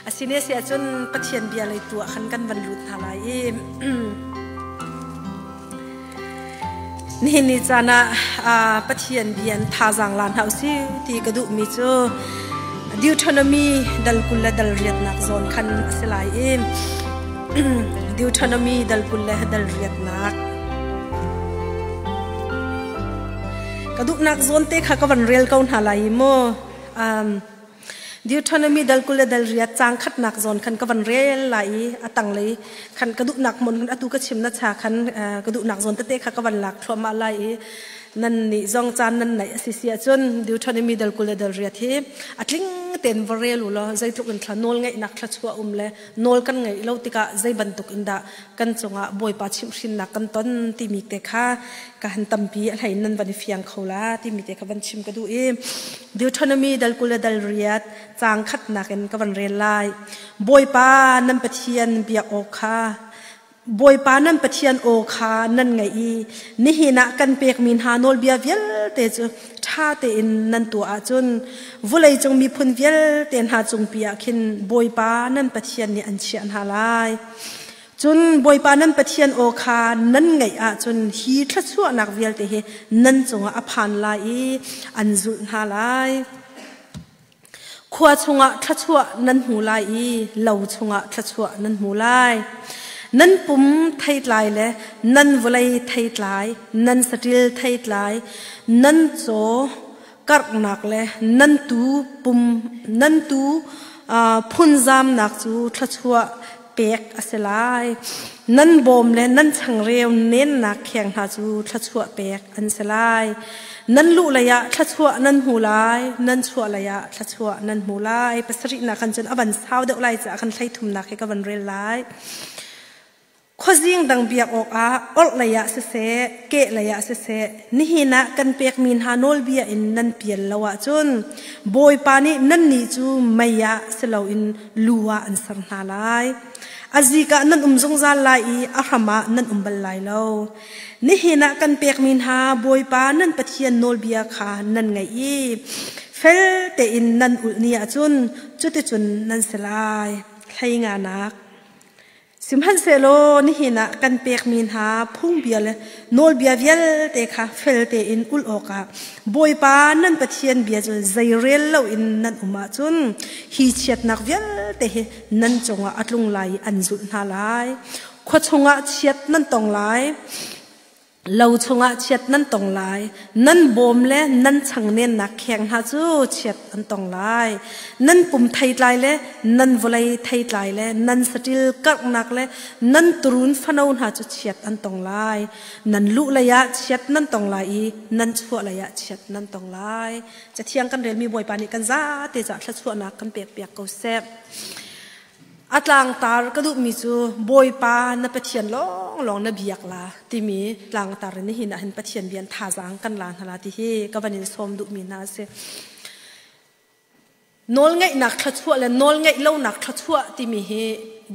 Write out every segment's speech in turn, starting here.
Asine si ahcun Pathian bia lei tu ah khan kan van lut hna lai i nihin ni caan ah Pathian bia in thazaang la hna usih ti ka duhmi cu Deuteronomy dal 20 le dal riatnak zawn khan a si lai i Deuteronomy dal 20 le dal riatnak ka duhnak zawn te kha ka van rel ko hna lai i mu. Deuteronomy dal 20 le dal riat caang khatnak zawn khan ka van rel lai i a tanglei khan ka duhnak hmun khan atu ka chim na cha khan ka duhnak zawn tete kha ka van lak thluahmah lai i nan nih zong caan nan neih a si si ahcun Deuteronomy dal 20 le dal riat hi a tling tein va rel u law zeitluk in thla nawl ngeihnak thluachuah um le nawl kan ngeih lo tikah zei bantuk in dah kan cungah Bawipa chimhhrinnak kan ton timi te kha ka han tampi a hlei nan van i fiang kho la timi te kha van chim ka duh i Deuteronomy dal 20 le dal riat caang khatnak in ka van rel lai. Bawipa nan Pathian biak awk kha Bawipa nan Pathian aw kha nan ngaih i nihin ah kan pekmi hna nawlbia vialte cu ṭha tein nan tuah ahcun vawleicung miphun vialte hna cungpi ah khin Bawipa nan Pathian nih an chiah hna lai. Cun Bawipa nan Pathian aw kha nan ngaih ahcun hi thluachuahnak vialte hi nan cungah a phan lai i an zulh hna lai. Khua chungah thluachuah nan hmu lai i lo chungah thluachuah nan hmu lai. Nan pum theitlai le nan vawlei theitlai, nan saṭil theitlai, nan caw karhnak le nan tuu pum nan tuu phunzamnak cu thluachuah pek a si lai. Nan bawm le nan changreu nennak kheng hna cu thluachuah pek an si lai. Nan luh lei ah thluachuah nan hmu lai, nan chuah lei ah thluachuah nan hmu lai. Pasarihnak kan cun a van sau deuh lai caah kan hleithumnak hi ka van rel lai. Khuazing dang biak awkah orhlei ah siseh, kehlei ah siseh, nihin ah kan pekmi hna nawlbia in nan pial lo ahcun Bawipa nih nannih cu mei ah si loin lu ah an ser hna lai. A zik ah nan um zungzal lai i a hram ah nan um bal lai lo. Nihin ah kan pekmi hna Bawipa nan Pathian nawlbia kha nan ngaih i fel tein nan ulh ni ahcun cuticun nan si lai. Hlei nganak. Sihmanhsehlaw nihin ah kan pekmi hna phungbia le nawlbia vialte kha fel tein ulh awkah Bawipa nan Pathian bia cu zeirel loin nan um ahcun hi chiatnak vialte hi nan cungah a tlung lai i an zulh hna lai. Khua chungah chiat nan tong lai. Lo chungah chiat nan tong lai. Nan bawm le nan changnennak kheng hna cu chiat an tong lai. Nan pum theitlai le nan vawlei theitlai le nan saṭil karhnak le nan turuun fano hna cu chiat an tong lai. Nan luh lei ah chiat nan tong lai i nan chuah lei ah chiat nan tong lai. Cathiang kan relmi Bawipa nih kan zate cah thluachuahnak kan pekpiak ko seh. A tlangtar ka duhmi cu Bawipa na Pathian lawnglawng na biak la timi tlangtar in nihin ah hin Pathian bian thazaang kan la hna la ti hi ka van in sawm duhmi hna a si. Nawlngeihnak thluachuah le nawlngeih lonak thluachuah timi hi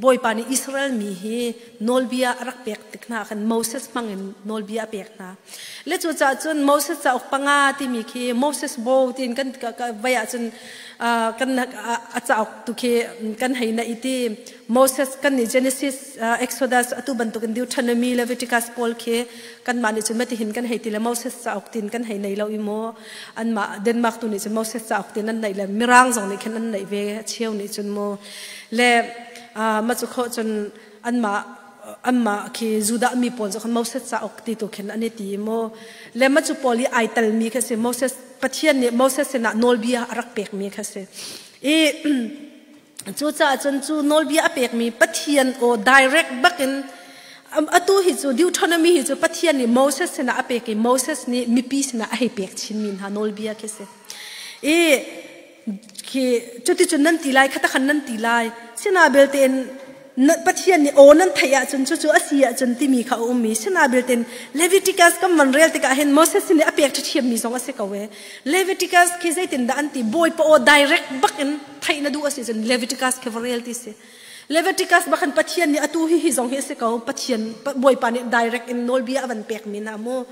Bawipa nih Israel mi hi nawlbia a rak pek tik hna khan Moses hmangin nawlbia a pek hna. Le cucaah cun Moses cauk panga timi khi Moses bo tiin kan vai ahcun kan a cauk tu khi kan hei na iti Moses kan nih Genesis Exodus atu bantukin Deuteronomy Leviticus pawl khi kanmah nih cun matihin kan hei ti le Moses cauk tin kan hei nei lo i mu anmah Denmark tu nih cun Moses cauk tin an neih le Mirang zong nih khin an neih ve cheu nih cun mu le ma cu kho cun anmah anmah khi Judah mi pawl cu khan Moses cauk ti tu khin an i ti mu le ma cu pawl i ai talmi kha si Moses Pathian nih Moses sinah nawlbia a rak pekmi kha si. I cucaah cun cu nawlbia a pekmi Pathian aw direct bakin atu hi cu Deuteronomy hi cu Pathian nih Moses sinah a pek i Moses nih mipi sinah a hei pek chinmi hna nawlbia khi si. I khi cuticun nan ti lai khata khan nan ti lai sina belte in Pathian nih aw nan theih ahcun cucu a si ahcun timi kha a ummi sina belte in Leviticus kan van rel tikah hin Moses nih a pek ṭhiammi zong a si ko e Leviticus khi zeitindah an ti Bawipa aw direct bak in theih na duh a si cun Leviticus khi va rel ti si Leviticus bakhan Pathian nih atu hi hi zong hi a si ko Pathian Bawipa nih direct in nawlbia a van pekmi na mu.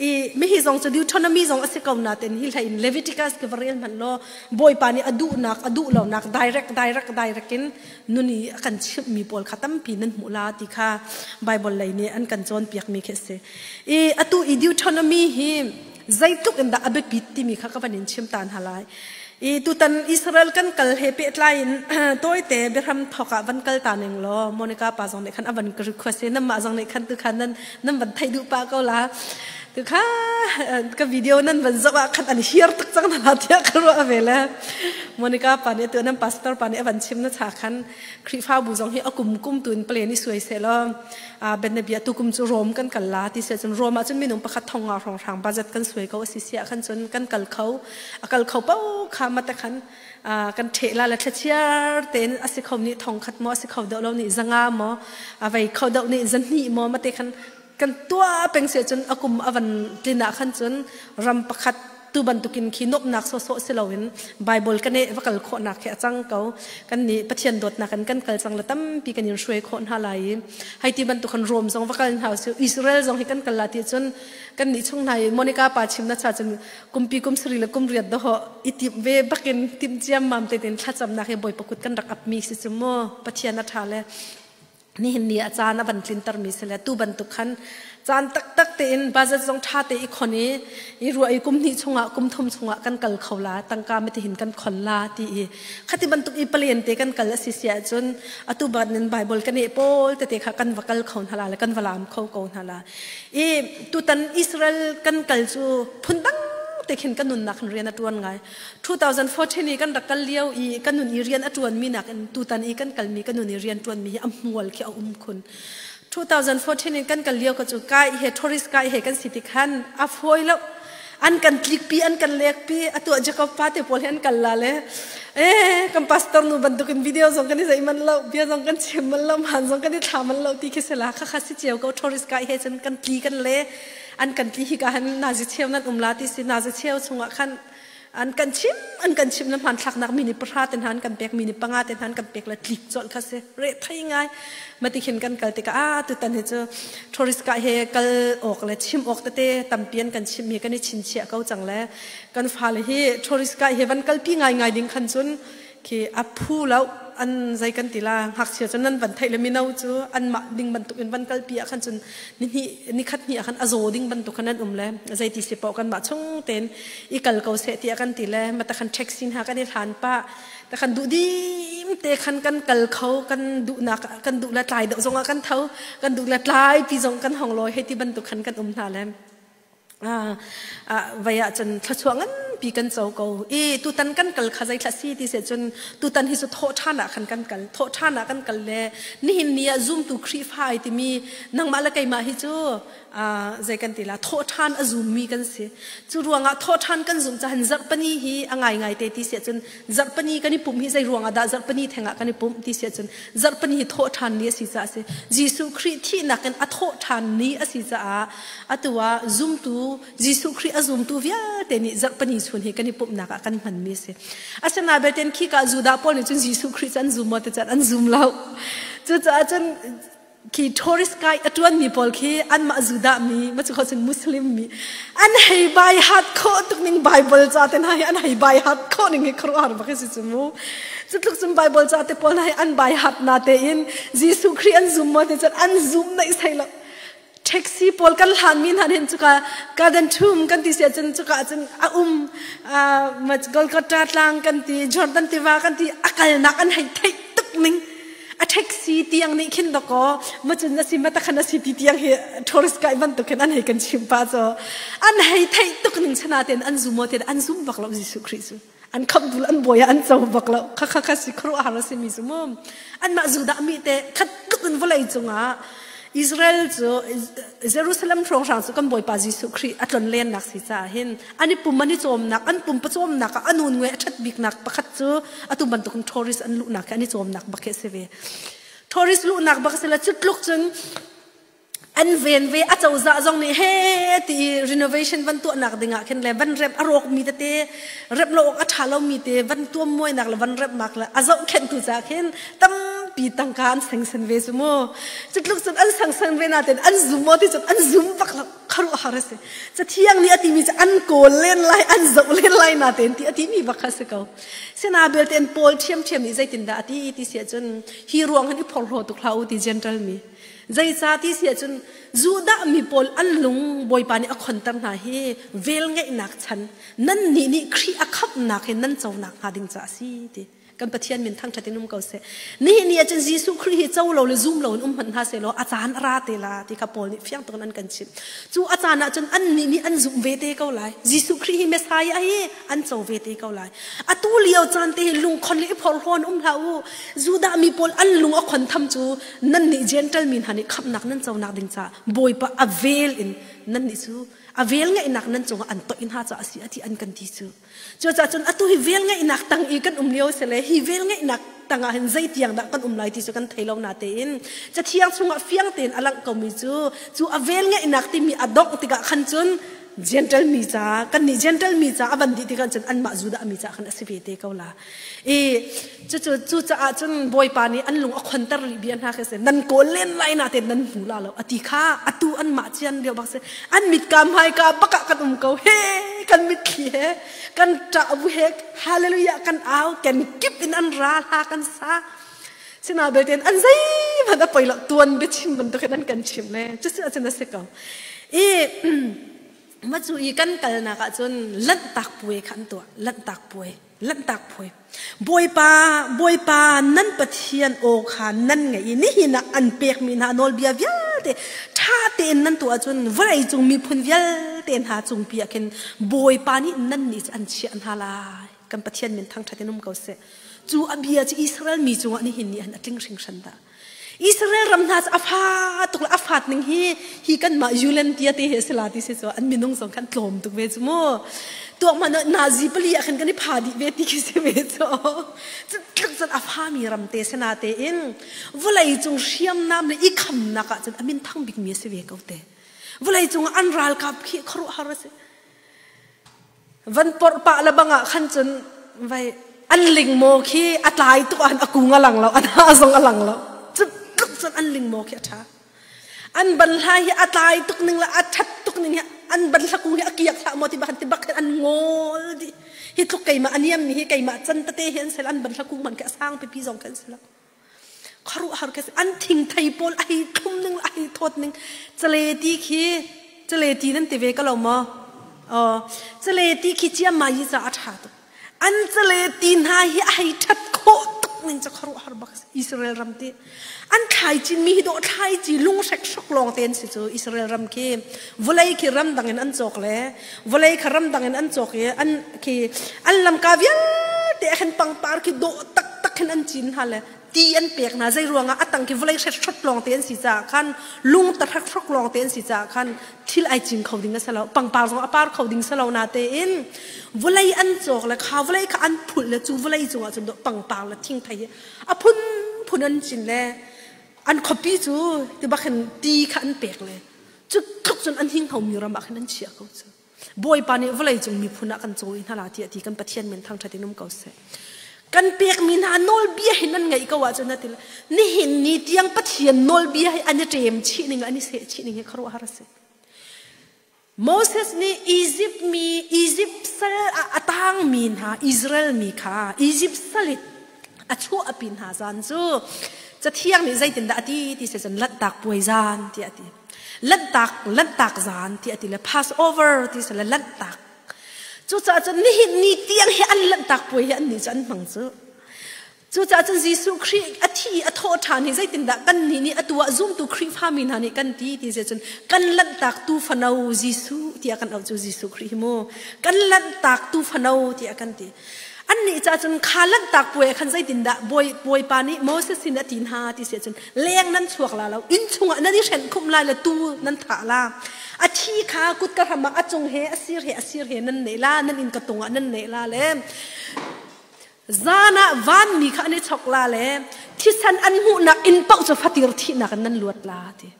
I mi hi zong cu Deuteronomy zong a si ko nain hi hlei in Leviticus ke va rel hmanh law Bawipa nih a duhnak a duh lonak direct direct direct in nun i a kan chimhmi pawl kha tampi nan hmuh la ti kha Bible lei nih an kan cawnpiakmi khi a si. I atu i Deuteronomy hi zeitluk in dah a biapit timi kha ka van in chim ta hna lai. I tutan Israel kan kal he pehtlai in tawite biahram thawk ah van kal ta ning law Monica pa zong nih khan a van ka request i nanmah zong nih khan tu khan nan nan van theih duh pah ko la. Tu kha ka video nan van zoh ah khan an hiar tuk cang hna tiah ka ruah ve le. Monica pa nih tu nan pastor pa nih a van chim na cha khan Khrihfabu zong hi a kum kum tu in plan i suai seh law benabia tukum cu Rome kan kal la ti se cun Rome ah cun minung pakhat thong nga hrawng hrang budget kan suai ko a si siah khan cun kan kal kho a kal kho po kha mate khan kan ṭheh la le thlachiar tein a si kho nih thong khat maw a si kho deuh lo nih zanga maw a vei kho deuh nih zahnih maw mate khan kan tuah peng se cun a kum a van tlin ah khan cun ram pakhat tu bantukin khi nuamhnak sawsawh si loin Bible kan i va kal khawhnak khi a cang ko. Kan nih Pathian dawtnak in kan kal cang le tampi kan in hruai khawh hna lai i hei ti bantuk khan Rome zong va kal hna usih Israel zong hi kan kal la ti cun kan nih chung hna i Monica pa chim na cha cun kumpi kum sari le kum riat doho i tim ve bakin tim ciam mam te tin thlacamnak hi Bawipa kut kan rak ap mi si cu mu Pathian a tha le nihin ni a caan a van tlintermi si le tu bantuk khan caan taktak tein budget zong ṭha te i khon i i ruah i kum hnih chungah kum thum chungah kan kal kho la tangka meti hin kan khon la ti i khati bantuk i palen te kan kal a si si ahcun atu ban in Bible kan i pawl tete kha kan va kal kho hna la le kan va lam kho ko hna la i tutan Israel kan kal cu phundang te khin kan nunnak hin rian a ṭuan ngai 2014 i kan rak kal lio i kan nun i rian a ṭuanmi nakin tutan i kan kalmi kan nun i rian ṭuanmi hi a hmual khi a um khun. 2014 in kan kal lio ka cu kai he tourist kai he kan si ti khan a fawi lo. An kan tlikpi an kan lekpi atu Jacob pa te pawl he an kal la le eh kan pastor nu bantukin video zong kan i zei man lo bia zong kan chim man lo man zong kan i thla man lo ti khi se la kha kha si cio ko tourist kai he cun kan tli kan le an kan tli hi ka han nazi cheu nan um la ti si nazi cheu chungah khan an kan chim an kan chim na hmanthlaknak mi ni pahra te hna an kan pek mi ni panga te hna an kan pek le tlik colh kha si re thei ngai mati khin kan kal tikah a tutan hi cu tourist ka he kal awk le chim awk tete tampi an kan chim mi kan i chinchiah ko cang le kan fale hi tourist ka he van kalpi ngai ngai ding khan cun khi a phu lo an zei kan ti la ngakchia cu nan van theih le mino cu anmah ding bantuk in van kalpi ah khan cun ni hnih ni khat hnih ah khan a zaw ding bantuk khan an um le zei ti si paoh kanmah chung tein i kal ko seh tiah kan ti le mata khan taxi hna kan i hlan pah ta khan duh dim te khan kan kal kho kan duhnak kan duh le tlai deuh zong ah kan tho kan duh le tlai pi zong kan hong lawi hei ti bantuk khan kan um hna le Vai ah cun thluachuah nganpi kan co ko. I tutan kan kal kha zei thla si ti se cun tutan hi cu thawh ṭhan ah khan kan kal. Thawh ṭhan ah kan kal le nihin ni ah zumtu Khrihfa ai timi nangmah le keimah hi cu zei kan ti la thawh ṭhan a zummi kan si. Cu ruangah thawh ṭhan kan zumh cahan zarhpani hi a ngaingai te ti si ahcun zarhpani kan i pumh hi zei ruangah dah zarhpani theng ah kan i pumh ti si ahcun zarhpani hi thawh ṭhan ni a si caah a si. Jesuh Khrih thihnak in a thawh ṭhan ni a si caah atu ah zumtu Jesuh Khrih a zumtu vialte nih zarhpani chun hi kan i pumhnak ah kan hmanmi a si. Asinain belte khi ka Judah pawl nih cun Jesuh Khrih cu an zum maw ti cun an zum lo. Cucaah cun khi tourist guide a ṭuanmi pawl khi anmah Judah mi ma cu cun Muslim mi an hei bai hat khawh tuk ning Bible ca te hna hi an hei bai hat khawh ning hi khuaruahhar bak si cu mu. Cu tluk cun Bible ca te pawl hna hi an bai hat na tein Jesuh Khrih an zum maw ti cun an zum naih sai lo. Taxi pawl kan hlanmi hna hin cuka garden tomb kan ti si ahcun cuka ahcun a um Golgotha tlang kan ti Jordan tiva kan ti a kalnak an hei theih tuk ning a taxi tiang nih khin dakaw macun a si matakhan a si ti tiang hi tourist guide bantuk khin an hei kan chim pa cu an hei theih tuk ning chana ten an zum ten an zum bak lo Jesuh Khrih cu an khamh dul an bawi ah an co bak lo kha kha kha si khuaruahhar a simi cu mu anmah Judah mi te khat tluk in vawlei cungah Israel cu Jerusalem hrawnghrang cu kan Bawipa Jesuh Khrih a tlonlennak si caah hin an i pum an i cawmnak an pum pawcawmnak ah a nun ngue a ṭhat biknak pakhat cu atu bantukin tourist an luhnak hi an i cawmnak bak hi a si ve tourist luhnak bak a si le cu tluk cun an ven ve a cozah zong nih he ti i renovation van tuahnak dingah khin le van rep a rawk mi tete rep lo awk a ṭha lomi te van tuam muainak le van repnak le a zohkhenhtu ca khin tampi tangka an sengsen ve cu mu. Cu tluk cun an sengsen ve nain an zum maw ti cun an zum bak lo. Kharuahhar a si. Cathiang nih a timi cu an kawl len lai, an zoh len lai na ten ti a timi bak kha si ko. Sina belte an Paul ṭhiamṭhiam nih zeitindah a ti ti si ahcun hi ruang hin i phorhlaw tuk hlah u ti Gentile mi. Zeicah ti si ahcun Judah mi pawl an lung Bawipa nih a khonter hna hi velngeihnak chan nan nih nih Khrih a khamhnak hi nan conak hnga ding caah a si ti. Kan Pathian min thangṭhat in um ko seh. Nihin ni ahcun Jesuh Khrih hi co lo le zum lo in um hmanh hna sehlaw a caan a ra te la ti kha Paul nih fiang tuk in an kan chimh. Cu a caan ahcun annih nih an zumh ve te ko lai. Jesuh Khrih hi Messiah hi an co ve te ko lai. Atu lio caan te hi lungkhon le i phorhlawn um hlah u. Judah mi pawl an lung a khon tham cu nan nih Gentile mi hna nih khamhnak nan conak ding caah Bawipa a vel in nan nih cu a vel ngeihnak nan cungah an toih hna caah a si a ti an kan ti cu. Cucaah cun atu hi velngeihnak tang i kan um lio si le hi velngeihnak tangah hin zei tiang dah kan um lai ti cu kan thei lo na tein cathiang chungah fiang tein a langh komi cu cu a velngeihnak timi a dongh tikah khan cun Gentile mi ca kan nih Gentile mi ca a van dih tikah cun anmah Judah mi ca khan a si ve te ko la. I cucu cucaah cun Bawipa nih an lung a khonter rih bia hna khi si nan kawl len lai na te nan hmu la lo ati kha atu an mah cian lio bak si an mit ka hmai ka bak ah kan um ko he kan mitthli he kan ṭah bu he hallelujah kan au kan kip in an ra hla kan sa sina belte an zeihmanh a poi lo tuan biachim bantuk in an kan chim le cucu acun a si ko i ma cu i kan kalnak ah cun lanhtak puai kha an tuah lanhtak puai Lanhtak puai. Bawipa, Bawipa nan Pathian aw kha nan ngaih i nihin ah an pekmi hna nawlbia vialte ṭha tein nan tuah ahcun vawleicung miphun vialte hna cungpi ah khin Bawipa nih nannih cu an chiah hna lai. Kan Pathian min thangṭhat in um ko seh. Cu a bia cu Israel mi cungah nihin ni han a tling hringhran dah. Israel ram hna cu a fa tuk le a fat ning hi hi kanmah Yulen tia te he sila ti si cu an minung zong khan tlawm tuk ve cu mu tuak man nazi pali ah khan kan i pha dih ve ti khi si ve cu cu tluk cun a fa mi ram te sena te in vawlei cung hriamnam le i khamnak ah cun a min thang bik mi a si ve ko te vawlei cung an ralkap khi khuaruahhar a si Van porh pah le bang ah khan cun vai an ling maw khi a tlai tuk ah a kung a lang lo a hna zong a lang lo cu tluk cun an ling maw khi a ṭha an ban hla hi a tlai tuk ning le a ṭhat tuk ning hi an ban hla kung hi a kiak hlah maw ti bak ti bak hin an ngol dih hi tluk keimah a niam mi hi keimah can tete hi an sel an ban hla kung man khi a sang pipi zong khi an si lo khuaruahhar khi an thingthei pawl a hei thlum ning a hei thawt ning cale ti khi cale ti nan ti ve ka lo maw oh cale ti khi chiam ma yi ca a tha tuk an cale ti hna hi a hei that khawh tuk ning ca khuaruahhar bak Israel ram ti an thlai cin mi hi dawh thlai ci lung hrek hrok lawng te an si cu Israel ram khi vawlei khi ram dang in an cawk le vawlei kha ram dang in an cawk i an khi an lamka vialte ah khin pangpar khi dawh taktak khin an cin hna le ti an pek hna zei ruangah a tang khi vawlei hret hrot lawng te an si caah khan lung ta hret hrok lawng te an si caah khan thil ai cing kho ding a si lo pangpar zong a par kho ding si lo na tein vawlei an cawk le kha vawlei kha an phulh le cu vawlei cungah cun pangpar le thingthei hi a phun phun an cin le an khuapi cu ti bak hin ti kha an pek le Cu tluk cun an hinghomi ram ah khin an chiah ko cu. Bawipa nih vawleicung miphun ah kan cawi hna la tiah ti kan Pathian min thangṭhat in um ko seh. Kan pekmi hna nawlbia hi nan ngaih ko ahcun a ti nihin ni tiang Pathian nawlbia hi an i ṭem chih ning an i seh chih ning hi khuaruahhar a si. Moses nih Egypt mi Egypt sal ah a tangmi hna Israel mi kha Egypt sal i a chuahpi hna zan cu cathiang nih zeitindah a ti ti se cun lanhtak puai zan tiah a ti lanhtak lanhtak zan tiah a ti le Passover ti se le lanhtak cucaah cun nihin ni tiang hi an lanhtak puai hi an nih cu an hmang cu cucaah cun Jesuh Khrih a thi a thawh ṭhan hi zeitindah kan nih nih atu ah zumtu Khrihfa mi hna nih kan ti ti se cun kan lanhtak tu fano Jesuh tiah kan auh cu Jesuh Khrih hi mu kan lanhtak tu fano tiah kan ti Annih caah cun kha lanhtak puai ah khan zeitindah Bawipa nih Moses sin a ti hna ti si ahcun leng nan chuak la lo inn chungah nan i hrenh khumh lai le tuu nan thah la a thi kha kutka hram ah a cung he a sir he a sir he nan neh la nan inn ka tung ah nan neh la le zan ah vanmi kha an i chok la le thisen an hmuhnak inn paoh cu fatir thihnak in nan luat la ti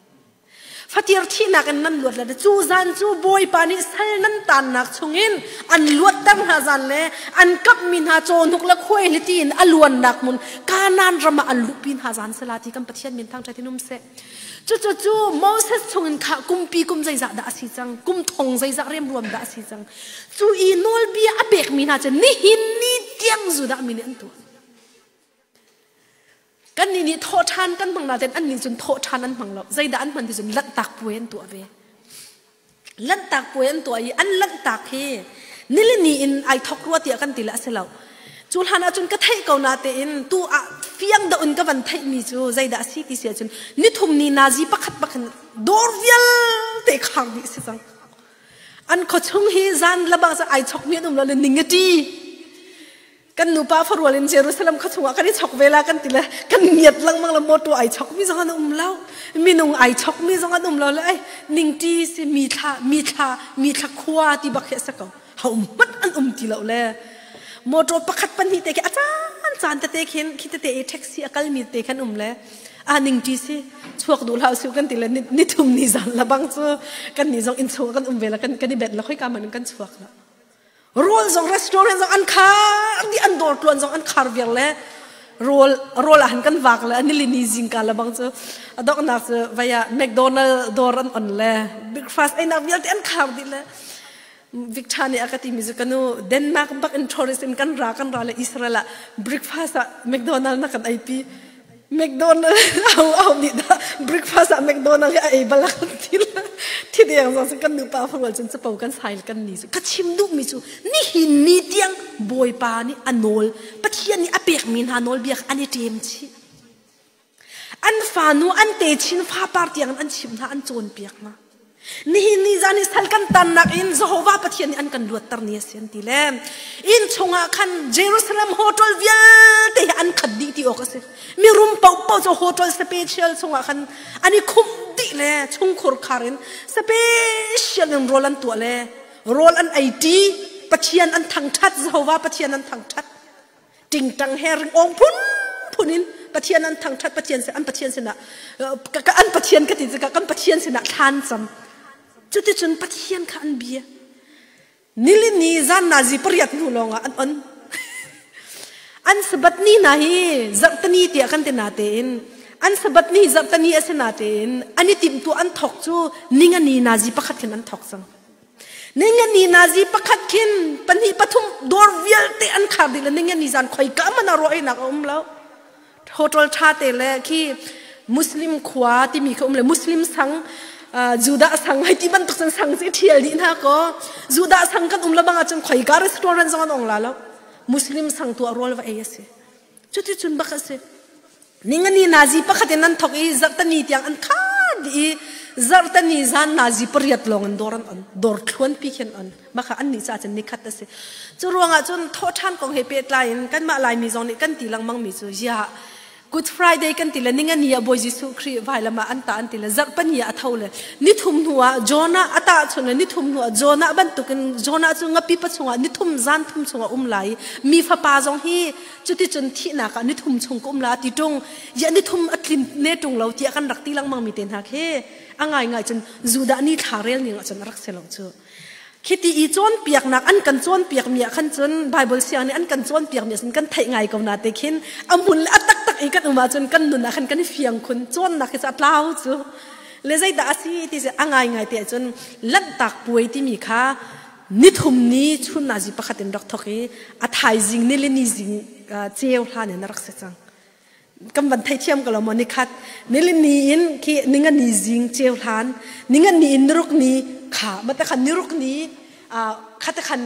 Fatir thihnak in nan luat le cu zan cu Bawipa nih sal nan tannak chungin an luatter hna zan le an kapmi hna cawhnuk le khuai le tiin a luannak hmun Kanaan ram ah an luhpi hna zan sala ti kan Pathian min thangṭhat in um seh. Cucu Moses chungin kha kumpi kum zeizah dah a si cang, kum thong zeizah remruam dah a si cang. Cu i nawlbia a pekmi hna cu nihin ni tiang Judah mi nih an tuah. Kannih nih thawhṭhan kan hmang nain annih cun thawhṭhan an hmang lo. Zeidah an hman ti cun lanhtak puai an tuah ve. Lanhtak puai an tuah i an lanhtak hi nilini in ai thok rua tiah kan ti le a si lo. Cu hlan ahcun ka theih ko na tein tu ah fiang deuh in ka van theihmi cu zeidah a si ti si ahcun nithum ni nazi pakhat pakhat dawr vialte khar dih si cang. An khuachung hi zan labang ai chokmi an um lo le ning a ṭi. Kan nupa farual in Jerusalem kha chungah kan i chok ve la kan ti le kan ngiat lengmang le motor ai chok mi zong an um lo, minung ai chok mi zong an um lo le ai ningti si mi thla mi thla mi thla khua ti bak hi a si ko. Ho hmanh an um ti lo le motor pakhat pahnih te khi a caan caan tete khin khi tete i taxi a kal mi te khan um le a ningti si chuak duh hlah su kan ti le ni thum ni zan la bang cu kan ni zong inn chung kan um ve la kan kan i bet la khoi ka man kan chuak la. Rawl zong restaurant zong an khar dih, an dawr tluan zong an khar viar le rawl rawl ah han kan vak le anilini zingka le bang cu a donghnak cu vaya McDonald dawr an on le breakfast einak vialte an khar dih le. Victor nih a ka timi cu kanu Denmark bak in tourist in kan ra kan ra le Israel ah breakfast ah McDonald na kan eipi. McDonald au au nih dah breakfast ah McDonald hi a ei bal kan ti la. Thi deng zong kan nupa farual cun capo kan sai kan ni cu ka chim duhmi cu nihin ni tiang Bawipa nih a nawl, Pathian nih a pekmi hna nawl biak an i ṭem chih. An fanu an techin fapar tiang an chimh hna, an cawnpiak hna. Nihin ni zan hi sal kan tannak in Jehovah Pathian nih an kan luatter ni a si an ti le inn chungah khan Jerusalem hotel vialte hi an khat dih ti awk a si. Mirum paohpaoh cu hotel special chungah khan an i khumh dih le chungkhur khar in special in rawl an tuah le rawl an ei ṭi. Pathian an thangṭhat, Jehovah Pathian an thangṭhat. Tingtang he ringawng phunphun in Pathian an thangṭhat. Pathian an Pathian sinah an Pathian ka ti tikah kan Pathian sinah thlan cam. Cuticun Pathian kha an bia. Nilini zan nazi pariat hnu lawngah an on. An Sabbath ni hna hi zarhtani tiah kan ti na tein an Sabbath ni zarhtani a si na tein an i timhtuah an thok cu ningani nazi pakhat khin an thok cang. Ningani nazi pakhat khin pahnih pathum dawr vialte an khar dih le ningani zan khoi ka man a ruah nak a um lo. Hotel tha te le khi Muslim khua timi kha um le Muslim sang, Judah sang hai ti bantuk cun sang si thial dih hna ko. Judah sang kan um lo bang ahcun khoi ka restaurant zong an ong la lo. Muslim sang tu a rawl va ei a si. Cuti cun bak a si. Ningani nazi pakhat in an thok i zarhtani tiang an khar dih i zarhtani zan nazi pariat lawng in dawr an on. Dawr thluan pi khin on. Maka an nih caah cun nikhat a si. Cu ruangah cun thawhṭhan kong he pehtlai in kanmah Laimi zong nih kan ti lengmang mi cu ya Good Friday kan ti le ningani ah Bawi Jesuh Khrih vailam ah an ta an ti le zarhpani ah a tho le nithum hnu ah Jonah a tah chun le nithum hnu ah Jonah bantukin Jonah cu ngapi pa chungah nithum zan thum chungah um lai i mi fapa zong hi cuticun thihnak ah nithum chung ka um la ti ṭung ya nithum a tlin ne ṭung lo tiah kan rak ti lengmang mi te hna khi a ngaingai cun Judah ni thla rel ning ah cun a rak si lo cu. Khiti i cawnpiaknak an kan cawnpiak mi ah khan cun Bible siang nih an kan cawnpiak mi ah kan theih ngai ko na te khin a hmun le a taktak i kan um ahcun kan nun ah khan kan i fiang khun. Cawnnak hi cu a tlau cu le zeidah a si ti a ngaingai te ahcun Lanhtak Puai timi kha nithum ni chun nazi pakhat in rak thok i a thaizing ni le ni zing ceu hlan in a rak si cang. Kan van theithiam ko lo maw? Nikhat nilini in khi ninga ni zing ceu hlan, ninga ni in niruk ni kha mata khan niruk ni khata khan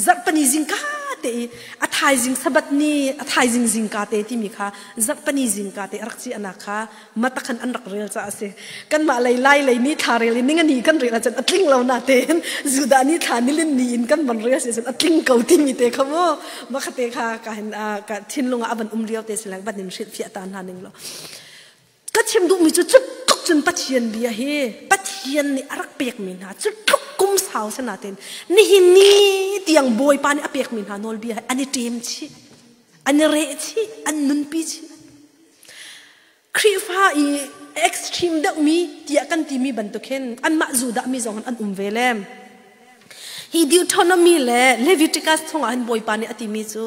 zarhpani zing ka te i a thaizing Sabat ni a thaizing zingka te timi kha zarhpani zingka te rak ci ana kha mata khan an rak rel ca a si. Kanmah lei Lai lei ni thla rel in ninga ni kan rel ahcun a tling lo na tein Judah ni thla nilin ni in kan van rel si cun a tling ko timi te kha mu makha te kha ka hin ka thinlung ah a van um lio te si lang van in hrilh fiah ta hna ning lo. Ka chim duhmi cu cu tluk cun Pathian bia hi Pathian nih a rak pekmi hna cu tluk kum sau sana tein nihin ni tiang Bawipa nih a pekmi hna nawlbia hi an i ṭem chih, an i reh chih, an nunpi chih. Khrihfa i extreme deuhmi tiah kan timi bantuk hin anmah Judah mi zong an um ve le hi Deuteronomy le Leviticus chungah hin Bawipa nih a timi cu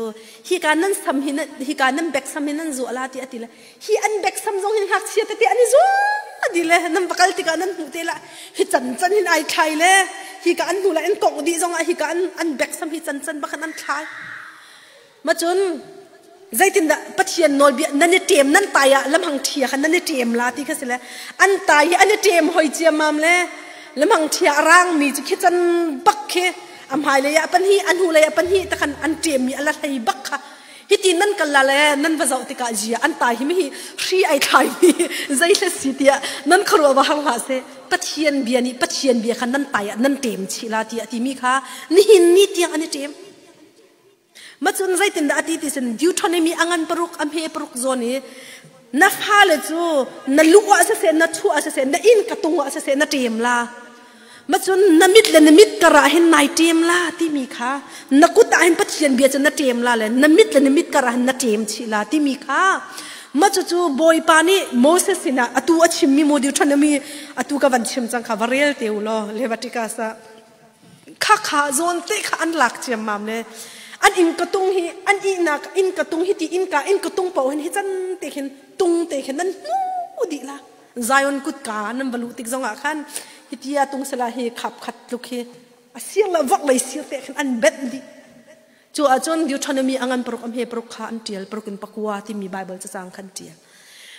hika nan sam hi hika nan bek sam hi nan zuah la ti a ti le hi an bek sam zong hin ngakchia tete an i zuah. Di le nan va kal tikah nan hmuh te la. Hi can can hin ai thlai le hi ka an hnu la an kongh dih zongah hi ka an an bek sam hi can can bakhan an thlai. Ma cun zeitindah Pathian nawlbia nan i ṭem nan tai ah lamhang ṭhia kha nan i ṭem la ti kha si le an tai hi an i ṭem hoi ciammam le lamhang ṭhia a rangmi cu khi can bak khi a hmailei ah pan hi a hnulei ah pan hi takhan an ṭemmi a la hlei bak kha hiti nan kal la le nan va zoh tikah zia an tai hi mi hi hri ai thlai mi zei hle si tiah nan khuaruah va har hlah seh. Pathian bia nih Pathian bia kha nan tai ah nan ṭem chih la tiah timi kha nihin ni tiang an i ṭem. Macun zeitindah a ti ti sin Deuteronomy a ngan paruk a hme paruk zawn i na fale cu na lu ah siseh na chuah ah siseh na inn ka tung ah siseh na ṭem la. Macun na mit le na mit kar ah hin nai ṭem la timi kha na kut ah hin Pathian bia cu na ṭem la le na mit le na mit kar ah hin na ṭem chih la timi kha ma cucu Bawipa nih Moses sinah atu a chimmi mu Deuteronomy atu ka van chim cang kha va rel te u law Leviticus ah. Khakha zawn te kha an lak ciammam le an inn ka tung hi an ihnak inn ka tung hi ti inn ka inn ka tung paoh hin hi can te khin tung te khin nan hmu dih la. Zion kutka nan va luh tik zongah khan hi tia tung sala hi khap khat tluk hi a sir le vok lei sir te khin an benh dih. Cu ahcun Deuteronomy a ngan paruk a hme paruk kha an ṭial, paruk in pakua timi Baibal cacang kha an ṭial.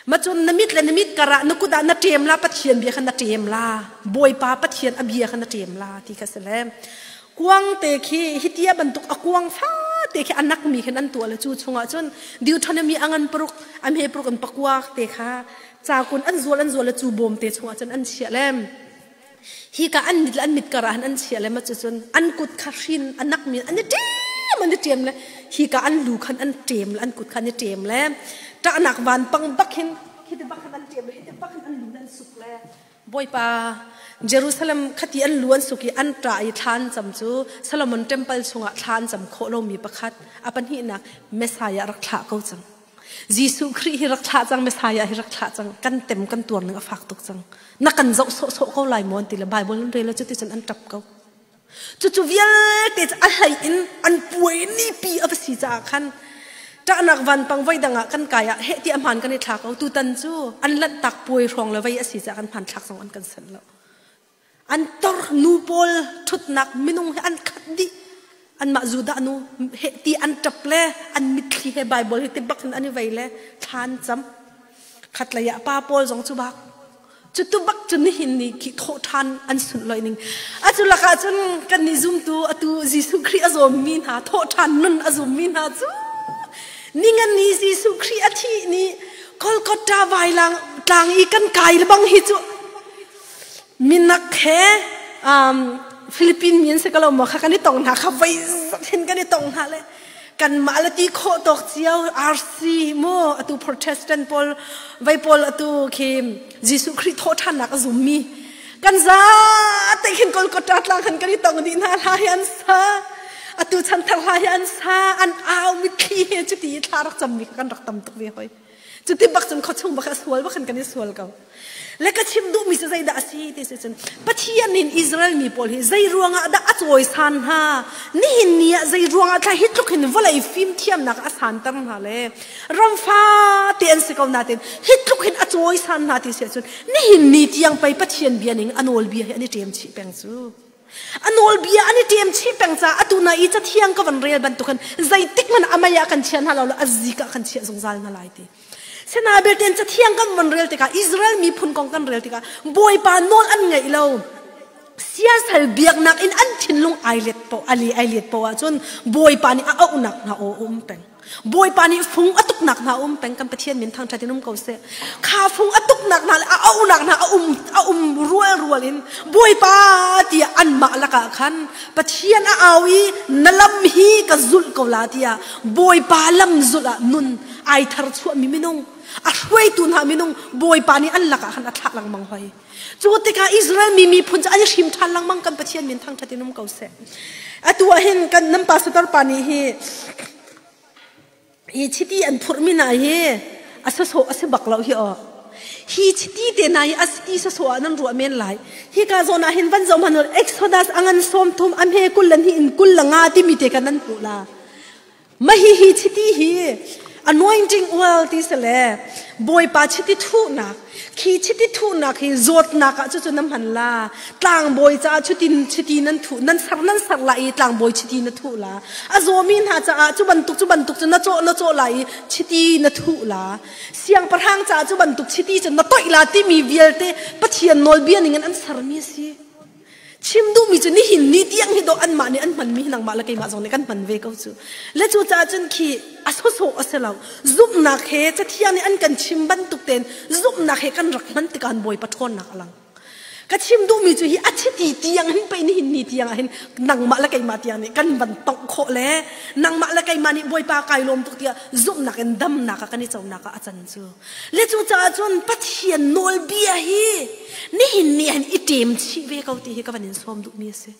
Macun na mit le na mit karah na kut ah na ṭem la, Pathian bia kha na ṭem la, Bawipa Pathian a bia kha na ṭem la ti kha si le. Kuang te khi hitia bantuk a kuang fate khi a nakmi khin an tuah le cu chungah cun Deuteronomy a ngan paruk a hme paruk in pakua te kha cakun an zual an zual le cu bawm te chungah cun an chiah le. Hika an mit le an mit kar ah an chia le ma cucun an kut kha hrin a nakmi an i ṭem an i ṭem le hika an lu khan an ṭem le an kut khan i ṭem le ṭahnak vanpang bak hin hiti bak khan an ṭem le hiti bak hin an lu an suk le Bawipa Jerusalem khati an lu an suk i an ṭah i thla an cam cu Solomon temple chungah thla an cam khawh lomi pakhat a pahnihnak Messiah rak thlah ko cang. Jesuh Khrih hi rak thlah cang, Messiah hi rak thlah cang. Kan tem kan tuar ning a fak tuk cang. Na kan zoh sawhsawh ko lai maw an ti le Bible an rel cuti cun an ṭap ko. Cucu vialte cu a hlei in an puai nipi a va si caah khan ṭahnak vanpang voi dang ah kan kai ah heh ti a hmaan kan i thla ko. Tutan cu an lanhtak puai hrawng le vei a si caah kan hmanthlak zong an kan sanh lo. An tor nu pawl ṭhutnak minung he an khat dih. Anmah Judah nu he ti an ṭap le an mitthli he Bible hi ti bak in an i vei le thla an cam. Khatlei ah pa pawl zong cu bak. Cu tu bak cu nihin ni khi thawh ṭhan an sunh loi ning. Atu lakah cun kan nih zumtu atu Jesuh Khrih a zawmmi hna thawh ṭhan nun a zummi hna cu ningan ni Jesuh Khrih a thih ni Golgotha vailang tlang i kan kai le bang hi cu Minak he Philippine mi an si ko lo maw kha kan i tong hna kha voi zat hin kan i tong hna le kanmah le ti khawh tawk cio RC mu atu Protestant pawl vai pawl atu khi Jesuh Khrih thawhṭhannak a zummi kan za te khin Kolkata tlang khan kan i tong dih hna. Hla hi an sa, atu chanthar hla hi an sa, an au mitthli he cuti i thla rak cammi kha kan rak tam tuk ve hoi. Cuti bak cun khuachung bak a sual bak khan kan i sual ko. Le ka chim duhmi cu zeidah a si ti si cun Pathian in Israel mi pawl hi zei ruangah dah a cawisan hna, nihin ni ah zei ruangah thla hi tluk hin vawlei fimthiamnak a santer hna le ramfa te an si ko nain hi tluk hin a cawisan hna ti si ahcun nihin ni tiang pei Pathian bia ning a nawlbia hi an i ṭem chih peng cu. A nawlbia an i ṭem chih peng caah atu na i cathiang ka van rel bantukin zeitik hmanh a mei ah kan chia hna lo le a zik ah kan chiah zungzal hna lai ti. Sina belte cathiang kan van rel tikah Israel miphun kong kan rel tikah Bawipa nawl an ngaih lo. Siasal biaknak in an thinlung ai let po ali ai let po ahcun Bawipa nih a auhnak hna aw um peng. Bawipa nih fung a tuknak hna um peng. Kan Pathian min thangṭhat in um ko seh. Kha fung a tuknak hna le a auhnak hna a um rual rual in Bawipa tiah anmah lakah khan Pathian a au i na lam hi ka zulh ko la tiah Bawipa lam zulh ah nun ai thar chuahmi minung a hruaitu hna minung Bawipa nih an lakah khan a thlah lengmang hoi. Cu tikah Israel mi miphun cu an i hrim ṭhan lengmang. Kan Pathian min thangṭhat in um ko seh. Atu ah hin kan nan pastor pa nih hi hi chiti an phurhmi hna hi a sawsawh a si bak lo hi aw. Hi chiti te hna hi a ti sawsawh ah nan ruah men lai. Hi ka zawn ah hin van zoh hmanh Exodus a ngan 30 a hme 22 in 25 timi te kan nan hmuh la. Mah hi hi chiti hi. Anointing oil ti se le Bawipa chiti thuhnak khi chiti thuhnak hi zawtnak ah cucu na hman la. Tlangbawi caah chutin chiti nan thuh nan ser nan ser la i tlangbawi chiti na thuh la. A zawmi hna caah cu bantuk cu bantuk cu na cawh na cawh la i chiti na thuh la. Siangpahrang caah cu bantuk chiti cu na toih la timi vialte Pathian nawlbia ning in an sermi a si. Chim duhmi cu nihin ni tiang hi dawh anmah nih an hmanmi hi nangmah le keimah zong nih kan hman ve ko cu. Le cu caah cun khi a sawsawh a si lo. Zumhnak he Cathiang nih an kan chim bantuk tein zumhnak he kan rak hman tikah Bawipa ṭhawnnak a lang. Ka chim duhmi cu hi a chiti tiang hin pei nihin ni tiang ah hin nangmah le keimah tiang nih kan van tongh khawh le nangmah le keimah nih Bawipa kai lawm tuk tiah zumhnak in damnak ah kan i conak ah a can cu. Le cucaah cun Pathian nawlbia hi nihin ni hin i ṭem chih ve ko ti hi ka van in sawm duhmi a si.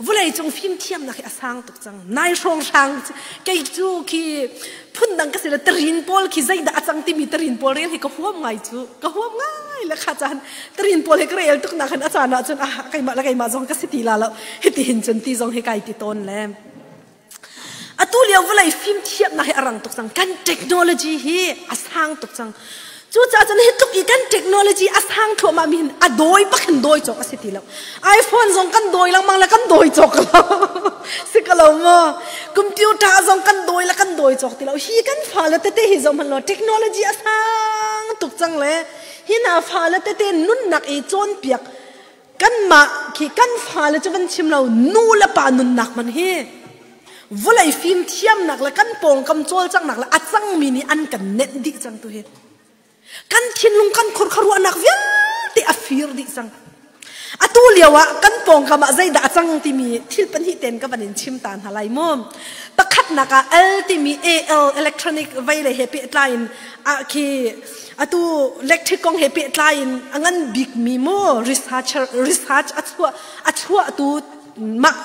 Vawleicung fimthiamnak hi a sang tuk cang. Nai hrawnghrang kei cu khi phundang ka si le tarin pawl khi zeidah a cang timi tarin pawl rel hi ka huam ngai cu. Ka huam ngai le kha caan tarin pawl hi ka rel tuk nak hin a caan ah cun ah keimah le keimah zong ka si ti la lo. Hiti hin cun ti zong hi kai ti tawn le. Atu lio vawlei fimthiamnak hi a rang tuk cang. Kan technology hi a sang tuk cang. Cucaah cun hi tluk i kan technology a sang thluahmah mi hin a dawi bak hin dawi cawk a si ti lo. iPhone zong kan dawi lengmang le kan dawi cawk lo. Si ka lo maw? Computer zong kan dawi le kan dawi cawk ti lo. Hi kan fale tete hi zoh hmanh law technology a sang tuk cang le hi hna fale tete nunnak i cawnpiak Kanmah khi kan fale cu van chim lo nu le pa nunnak man hi vawlei fimthiamnak le kan pawngkam cawlcanghnak le a cangmi nih an kan nenh dih cang tu hi. Kan thinlung kan khurkharuahnak vialte a fir dih cang. Atu lio ah kan pawngkam ah zeidah a cang timi thil pahnih ten ka van in chim ta hna lai mu. Pakhatnak ah L timi AL electronic vei le he pehtlai in ah khi atu electric kong he pehtlai in a ngan bikmi mu researcher research a chuah a chuahtu mah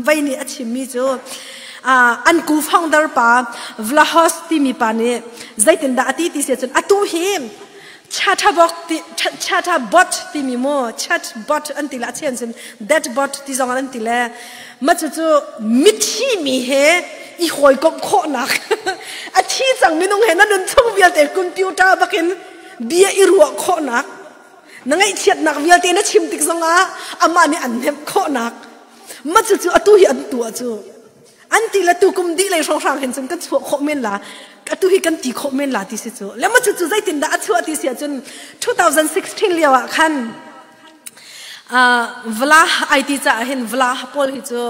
vei nih a chimmi cu an ku founder pa Vlahos timi pa nih zeitindah a ti ti si cun atu hi chatterbot ti chatterbot timi mu chatbot an ti la a chen cun deadbot ti zong an ti le ma cu cu mithi mi he i hawikomh khawhnak a thi cang minung he na nun chung vialte computer bakin bia i ruah khawhnak na ngaihchiatnak vialte na chim tik zongah amah nih an hnemh khawhnak ma cu cu atu hi an tuah cu an ti le tu kum dih lei hrawnghrang hin cun kan chuah khawh men la atu hi kan ti khawh men la ti si cu le ma cu cu zeitin dah a chuah ti si ahcun 2016 lio ah khan Vla ai ti caah hin Vla pawl hi cu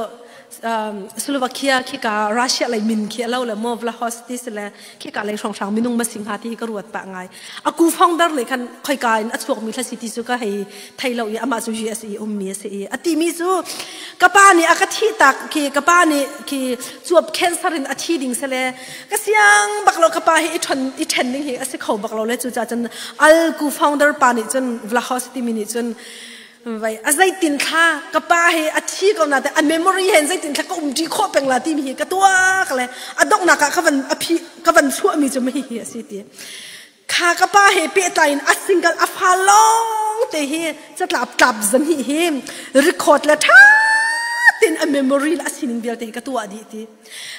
Slovakia khika Russia lei min khi a lo le maw Vlahos ti si le khika lei hrawnghrang minung ma sing hnga ti hi ka ruat pah ngai. A ku founder le khan khoika in a chuakmi thla si ti cu ka hei thei lo i amah cu US i ummi a si i a timi cu ka pa nih a ka thih tak khi ka pa nih khi cuap cancer in a thi ding se le ka siang bak lo ka pa hi i ṭhen i ṭhen ding hi a si kho bak lo le cucaah cun al ku founder pa nih cun Vlahos timi nih cun vai a zeitin thla ka pa hi a thi ko na te a memory hen zeitin thla ka um ṭi khawh peng la timi hi ka tuak le a donghnak ah ka van a phi ka van chuah mi cu hi hi a si ti kha ka pa he pehtlai in a single a fa lawng te hi catlap tlap zan hi hi record le ṭha tein a memory le a sining vialte hi ka tuah dih ti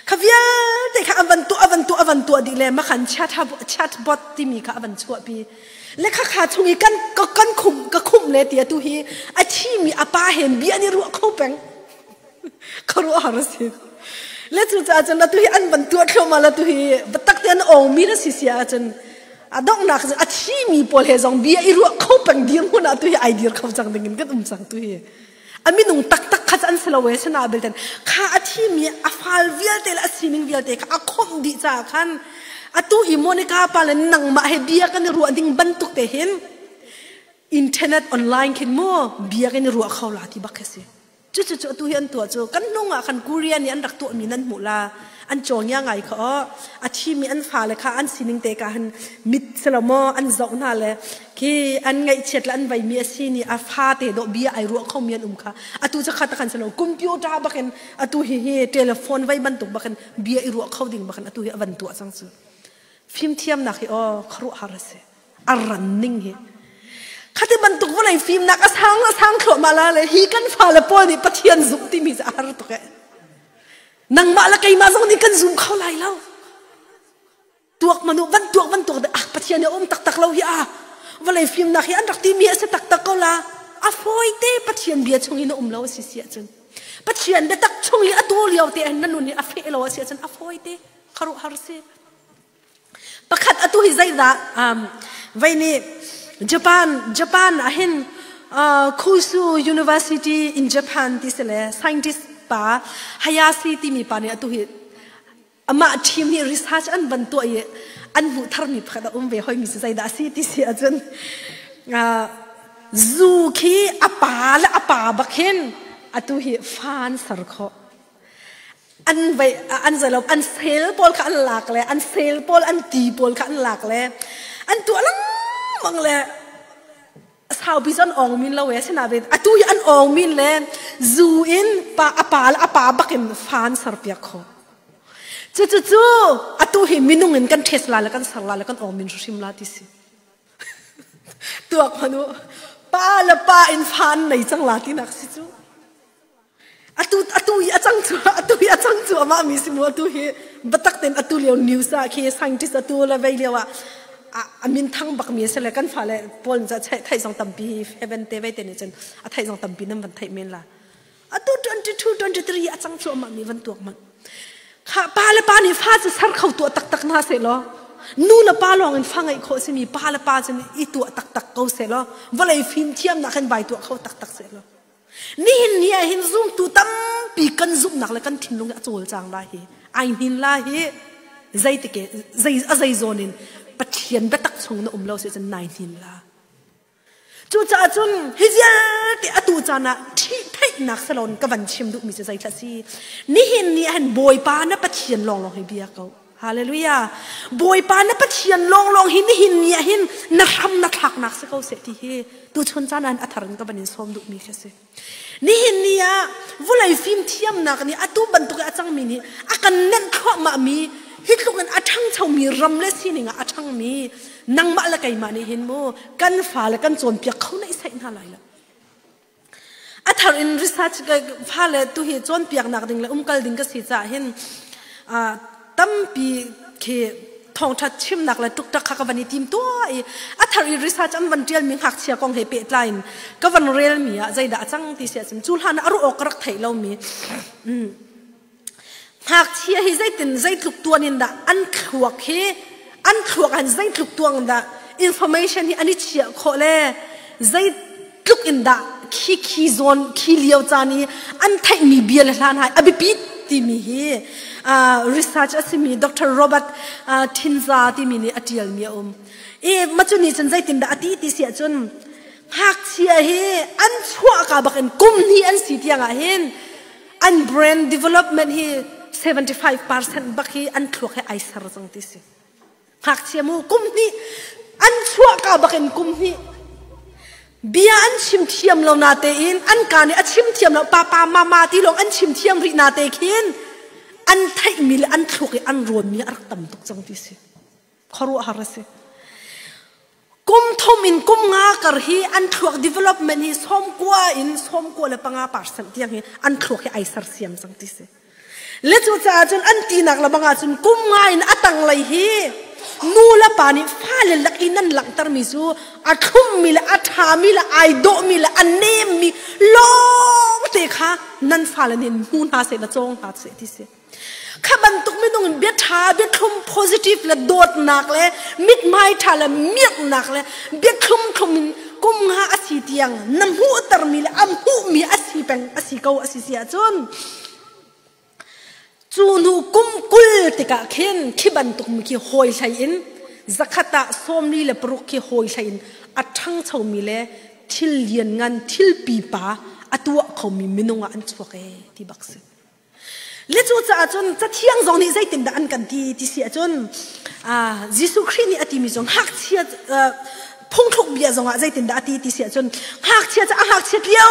kha vialte kha an van tuah a van tuah a van tuah dih le makhan chat chat bot timi kha a van chuahpi le kha kha chung i kan kan khum ka khum le ti atu hi a thimi a pa he bia ni ruah kho peng ka ruah har si le cu caah cun atu hi an van tuah thluahmah la tu hi biatak te an ong mi na si si ahcun a donghnak a thimi pawl he zong bia i ruah kho peng dir hmun ah tu hi ai dir kho cang ding in kan um cang tu hi a minung taktak kha an si lo e sana belten kha a thimi a fal vialte le a sining vialte kha a khomh dih caah khan atu i Monica pa le nangmah he bia kan i ruah ding bantuk te hin internet online khin mu bia kan i ruah kho la ti bak khi si Cucu cu atu hi an tuah cu kan hnung ah khan Korea nih an rak tuahmi nan hmuh la an cawngya ngai kha aw a thimi an fale kha an sining te ka han mit selo maw an zoh hna le khi an ngaihchiat le an veimi a si ni a fa te dawh bia ai ruah khomi an um kha atu cu kha takhan selo computer bakin atu hi hi telephone vei bantuk bakin bia i ruah kho ding bakin atu hi a van tuah cang cu fimthiamnak hi aw khuaruahhar a si a ran ning hi khati bantuk vawlei fimnak a sang a sang thluahmah la le hi kan fale pawl nih Pathian zumh timi cu a har tuk e nangmah le keimah zong nih kan zum kho lai lo. Tuak manu van tuak van tuak ah Pathian hi um taktak lo hi a vawlei fimnak hi an rak timi a si taktak ko la. A fawi te Pathian bia chung in a um lo a si si ahcun. Pathian biatak chung i atu lio te na nun hi a feh lo a si ahcun a fawi te kharuahhar si. Pakhat atu hi zeidah vei nih Japan Japan ah hin Kyushu University in Japan ti si le scientist pa Hayashi timi pa nih atu hi amah team nih research an van tuah i an hmuh tharmi pakhat a um ve hoi mi cu zeidah a si ti si ahcun zu khi a pa le a pa bak hin atu hi fa an ser khawh. An vei an zalo an sel pawl kha an lak le an sel pawl an ti pawl kha an lak le an tuah lengmang le saupi cu an ong min lo e asinain atu hi an ong min le zu in pa a pa le a pa bak in fa an ser piak khawh. Cu cu cu atu hi minung in kan test la le kan ser la le kan ong min hrim la ti si. Tuak hmanh u pa le pa in fa an nei cang la ti nak si cu. Atu atu i a cang cu atu i a cang cu amah mi si mu atu hi batak ten atu lio news ah khi scientist atu la vei lio ah a min thang bak mi se le kan fale pawl za thai zong tampi heaven te vei te ni cun a thai zong tampi nan van theih men la atu 22 23 a cang cu amah mi van tuak man kha pa le pa nih fa cu ser kho tuah taktak hna se law nu le pa lawng in fa ngeih khawh simi pa le pa cun i tuah taktak ko se law vawlei fim thiam nak hin vai tuah kho taktak se law Nihin ni ah hin zumtu tampi kan zumhnak le kan thinlung hi a cawlcang lai hi ai hnin lai hi zeitike zei a zei zawn in Pathian biatak chung na um lo si cun nai hnin la. Cucaah cun hi vialte atu caan ah ṭhih theihnak salon ka van chim duhmi cu zeithla si. Nihin ni ah hin Bawipa na Pathian lawnglawng hi bia ko. Hallelujah. Bawipa na Pathian lawnglawng hi nihin ni ah hin na hram na thlaknak si ko seh ti hi tuchun caan ah a thar in ka van in sawm duhmi khi si. Nihin ni ah vulei fimthiamnak nih atu bantuk i a cangmi nih a kan nenh thluahmah mi hi tluk in a ṭhangchomi ram le sining ah a ṭhangmi nangmah le keimah nih hin mu kan fale kan cawnpiak kho naih saih hna lai lo. A thar in research fale tu hi cawnpiaknak ding le umkal ding ka si caah hin tampi khi thawngṭha chimnak le ṭukṭak kha ka van i tim tuah i a thar i research an van ṭialmi ngakchia kong he pehtlai in ka van relmi ah zeidah a cang ti si ahcun cu hlan ah a ruah awk ka rak theih lomi ngakchia hi zeitin zeitluk tuan in dah an thluak hi an thluak an zeitluk tuang dah information hi an i chiah khawh le zeitluk in dah khi khi zawn khi lio caan i an theihmi bia le hlan hai a biapi timi hi research a simi Dr. Robert Thinza timi nih a tialmi a um i macu nih cun zeitin dah a ti ti si ahcun ngakchia hi an chuah ka bak in kum hnih an si tiang ah hin An brand development hi 75% bak hi an thluak he ai ser cang ti si. Ngakchia mu kum hnih an chuah ka bak in kum hnih bia an chim thiam lo na te in an ka nih a chim thiam lo papa mama ti lawng an chim thiam rih na te khin an theihmi le an thluak i an rawnmi a rak tam tuk cang ti si. Khuaruahhar a si. Kum thum in kum nga kar hi an thluak development hi 90 in 95% tiang hi an thluak hi ai sersiam cang ti si. Le cu caah cun an tinak le bang ahcun kum nga in a tanglei hi nu le pa nih fale lak i nan langhtermi cu a thlummi le a ṭhami le ai dawhmi le a nemmi lawngte kha nan fale nih hmu hna seh la cawng hna seh ti si. Kha bantuk minung in bia ṭha, bia thlum positive le dawtnak le mithmai ṭha le miaknak le bia thlum thlum in kum nga a si tiang na hmuhtermi le a hmuhmi a si peng a si ko a si si ahcun cu hnu kum 20 tikah khin khi bantuk mi khi hawi hlei in zakhat ah 46 khi hawi hlei in a ṭhangchomi le thil lianngan thil pipa a tuah khomi minung ah an chuak ee ti bak si. Le cu caah cun Cathiang zong nih zeitindah an kan ti ti si ahcun Jesuh Khrih nih a timi cu ngakchia phungthluk bia zongah zeitindah a ti ti si ahcun ngakchia cu a ngakchiat lio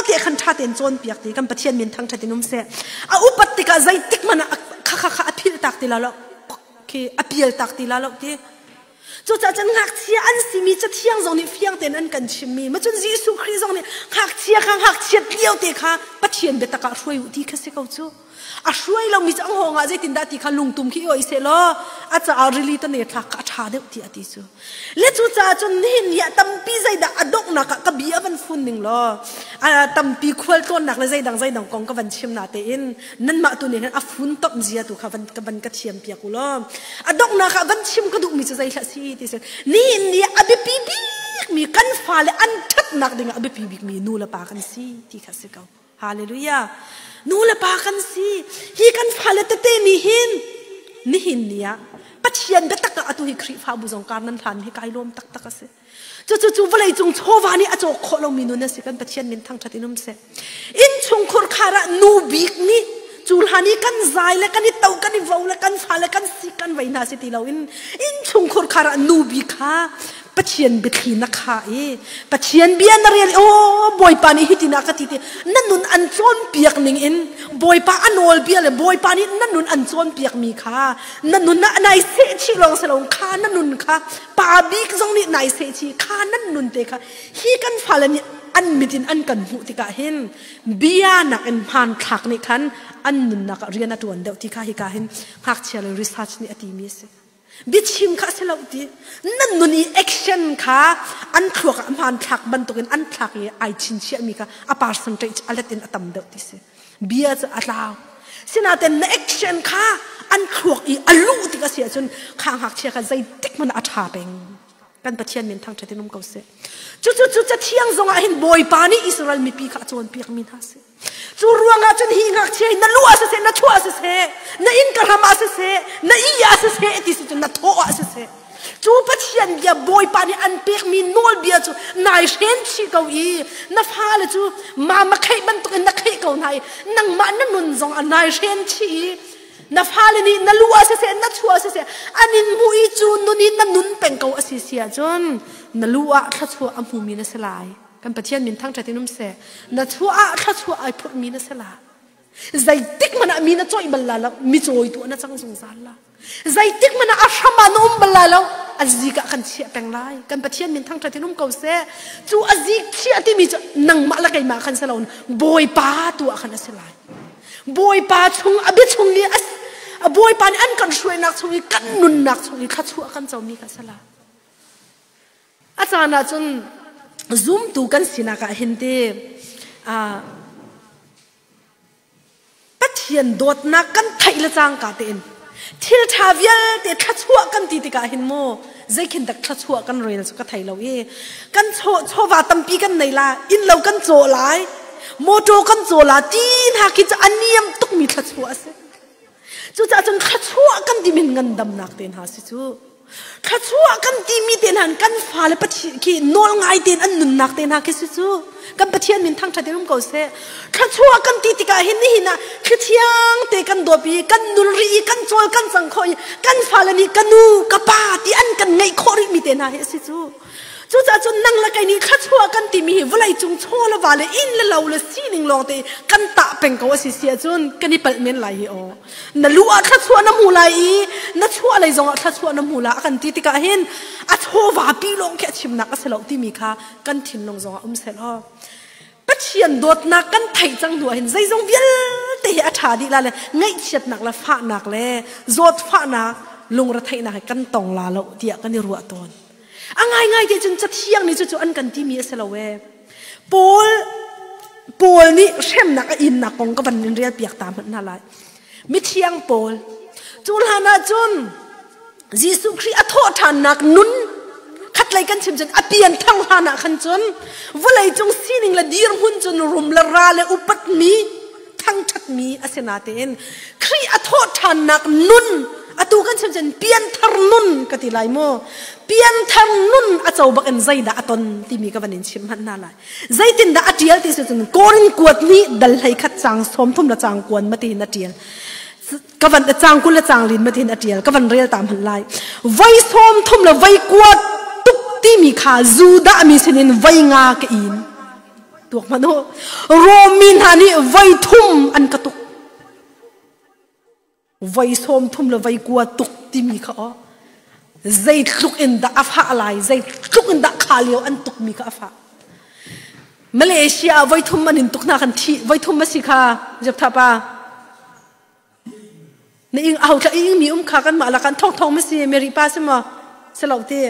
te khan ṭha tein cawnpiak ti kan Pathian min thangṭhat in um seh. A upat tikah zeitik hmanh ah kha kha kha a philh tak ti la lo khi a pial tak ti la lo ti. Cucaah cun ngakchia an simi Cathiang zong nih fiang tein an kan chimmi macun Jesuh Khrih zong nih ngakchia kha ngakchiat lio te kha Pathian biatak ah hruai u ti kha si ko cu. A hruai lomi cu ang hawng ah zeitindah ti kha lungtum khi oi seh law A caah rili tane thlak kha a ṭha deuh ti a ti cu. Le cu caah cun nihin ni ah tampi zeidah a donghnak ah ka bi a van fun ning law tampi khual tlawnnak le zeidang zeidang kong ka van chim na tein nanmah tu nih hin a fun top zia tu kha van ka van ka thiam piak u law a donghnak ah van chim ka duhmi cu zei hlah si ti si nihin ni ah a biapi bikmi kan fale an ṭhatnak ding ah a biapi bikmi nu le pa kan si ti kha si ko. Hallelujah. Nu le pa kan si. Hi kan fale tete nih hin nihin ni ah Pathian biatak ah atu hi Khrihfabu zong kar nan hlan hi kai lawm taktak a si. Cucu cu vawlei cung chawva nih a cawk khawh lomi nun a si kan Pathian min thangṭhat in um seh. Innchungkhur khar ah nu bik nih cu hlan i kan zai le kan i to kan i vo le kan fa le kan si kan vei hna si ti loin innchungkhur khar ah nu bik kha Pathian biathli na kha i Pathian bia na rel aw Bawipa nih hitin a ka ti ti na nun an cawnpiak ning in Bawipa a nawl bia le Bawipa nih na nun an cawnpiak mi kha na nun ah nai seh chih lawng si lo kha na nun kha pa bik zong nih nai seh chih kha nan nun te kha hi kan fale nih an mit in an kan hmuh tikah hin bia nak in hmanthlak nih khan an nunnak ah rian a tuan deuh ti kha hika hin ngakchia le research nih a ti mi a si. Biachim kha a si lo ti. Nan nun i action kha an thluak ah hmanthlak bantukin an thlak i ai chinchiahmi kha a percentage a let in a tam deuh ti si. Bia cu a tlau. Sinain na action kha an thluak i a luh tik a si ahcun kha ngakchia kha zeitik hmanh ah a ṭha peng. Kan Pathian min thangṭhat in um ko seh. Cucu cu cathiang zong ah hin Bawipa nih Israel mipi kha a cawnpiakmi hna a si. Cu ruangah cun hi ngakchia hi na lu ah siseh, na chuah ah siseh, na inn ka ram ah siseh, na i ah siseh ti si cun na thaw ah siseh. Cu Pathian bia Bawipa nih an pekmi nawlbia cu nai hren chih ko i na fale cu mama kheih bantukin na kheih ko hna i nangmah na nun zong ah nai hren chih i na fale nih na lu ah siseh na chuah ah siseh an in hmuh i cu nun i na nun peng ko a si si ahcun na lu ah thluachuah a hmumi na si lai. Kan Pathian min thangṭhat in um seh. Na chuah ah thluachuah ai phurhmi na si la. Zeitik hmanh ah mi na cawih bal la lo, mi cawitu ah na cang zungzal la. Zeitik hmanh ah a hram ah na um bal la lo, a zik ah kan chiah peng lai. Kan Pathian min thangṭhat in um ko seh. Cu a zik chiah timi cu nangmah le keimah khan si lo, Bawipa tu ah khan a si lai. Bawipa chung a bia chung i a Bawipa nih an kan hruainak chung i kan nunnak chung i thluachuah kan comi kha a si la. A caan ah cun zumtu kan sinak ah hin ti Pathian dawtnak kan theih le cangka tein thil ṭha vialte thluachuah kan ti tikah hin mu zeikhin dak thluachuah kan rel cu ka thei lo i kan chawva tampi kan nei la inn lo kan caw lai motor kan caw la ti hna khi cu a niam tukmi thluachuah a si. Cucaah cun thluachuah kan ti min ngandamnak te hna si cu. Thluachuah kan timi te hna kan fale Pathian khi nawl ngai tein an nunnak te hna khi si cu. Kan Pathian min thangṭhat in um ko seh. Thluachuah kan ti tikah hin nihin ah thli te kan dawp i kan nul rih i kan cawl kan cang khawh i kan fale nih ka nu ka pa ti an kan ngeih khawh rihmi te hna hi a si cu. Cucaah cun nang le kei nih thluachuah kan timi hi vawlei cung chaw le va le inn le lo le sining lawng te kan tah peng ko a si si ahcun kan i palh men lai hi aw. Na lu ah thluachuah na hmu lai i na chuah lei zong ah thluachuah na hmu lai a kan ti tikah hin a chawva pi lawng khi a chimnak a si lo timi kha kan thinlung zong ah um seh law. Pathian dawtnak kan theih cang hnu ah hin zeizong vialte hi a ṭha dih la le ngaihchiatnak le fahnak le zawtfahnak lungretheihnak hi kan tong la lo tiah kan i ruah tawn. A ngaingai te cun cathiang nih cucu an kan timi a si lo ee. Paul Paul nih hremnak a innak kong ka van in rel piak ta hmanh hna lai. Mithiang Paul cu hlan ah cun Jesuh Khrih a thawh ṭhannak nun khatlei kan chim cun a pian thang hlan ah khan cun vawlei cung sining le dirhmun cun rum le ra le upatmi thangṭhatmi a si natein Khrih a thawhṭhannak nun atu kan chim cun pianthar nun ka ti lai mu pianthar nun a co bak in zeidah a ton timi ka van in chim hmanh hna lai zeitindah a ṭial ti si cun Korin kuat nih dal hlei khat cang sawm thum le cang kuan ma tiin a ṭial ka van cang kul le cang lin ma tiin a ṭial ka van rel ta hmanh lai voi 30 le voi kuat tuk timi kha Judah mi sinin voi nga ka in Tuak hmanh u. Rom mi hna nih voi thum an ka tuk. Voi 30 le voi kua tuk timi kha aw. Zeitluk in dah a fah lai, zeitluk in dah kha lio an tuk mi kha a fah. Malaysia ah voi thum an in tuk hna kan thi, voi thum a si kha, Jeptha pa. Na ing au thla ing mi um kha kan mah la kan thong thong ma si Mary pa si ma si lo ti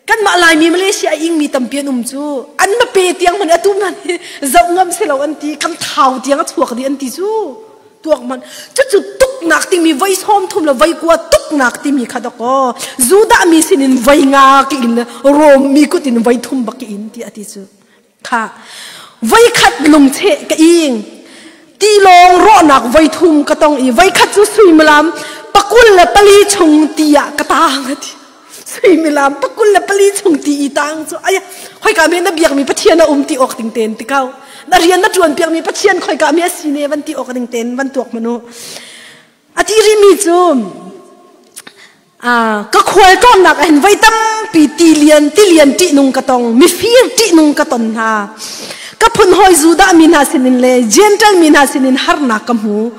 kan mah Laimi Malaysia a ing mi tampi an um cu an ma pe tiang man atu man zoh ngam si lo an ti kan thau tiang a chuak di an ti cu tuak man cucu tuknak timi voi sawm thum le voi kua tuknak timi kha dako Judah mi sinin voi nga ki in Rom mi kut in voi thum bak in ti ati cu kha voi khat lungcheh ka ing tilawng rawhnak voi thum ka tong i voi khat cu suimilam 24 chung ti ah ka tang ati suimilam 24 chung ti i tang cu aya khoi ka me na biak mi pathian a um ti ok ding ten ti kau na rian na tuan piak mi pathian khoi ka me si ne van ti ok ding ten van tuak manu ati ri mi cu Ka khual tlawnnak ah hin voi tampi tilian tilian ṭihnung ka tong, mifir ṭihnung ka ton hna. Ka phunhawi Judah mi hna sinin le Jentail mi hna sinin harnak ka hmu.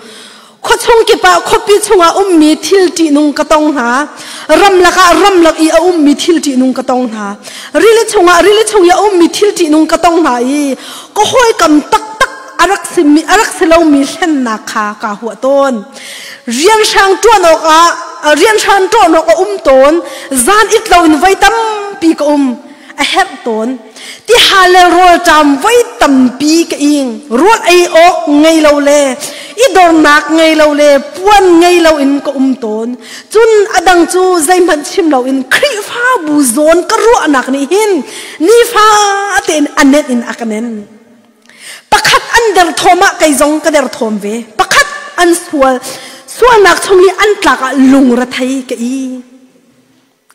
Khuachung kip ah khuapi chungah ummi thil ṭihnung ka tong hna. Ramlak ah ramlak i a ummi thil ṭihnung ka tong hna. Rili chungah rili chung i a ummi thil ṭihnung ka tong hna i ka hawikom taktak a rak simi a rak si lomi hlennak kha kaa huah tawn. Rianhrang ṭuan awkah rianhrang ṭuan awk a um tawn. Zan it loin voi tampi ka um. A herh tawn. Tihal le rawlṭam voi tampi ka ing. Rawl ei awk ngei lo le i dornak ngei lo le puan ngei loin ka um tawn. Cun a dang cu zeihmanh chim loin Khrihfabu zawn ka ruahnak nih hin nifa tein a nenh in a ka nen. Pakhat an derthawm ah kei zong ka derthawm ve. Pakhat an sual sualnak chung i an tlak ah lungrethei ka i.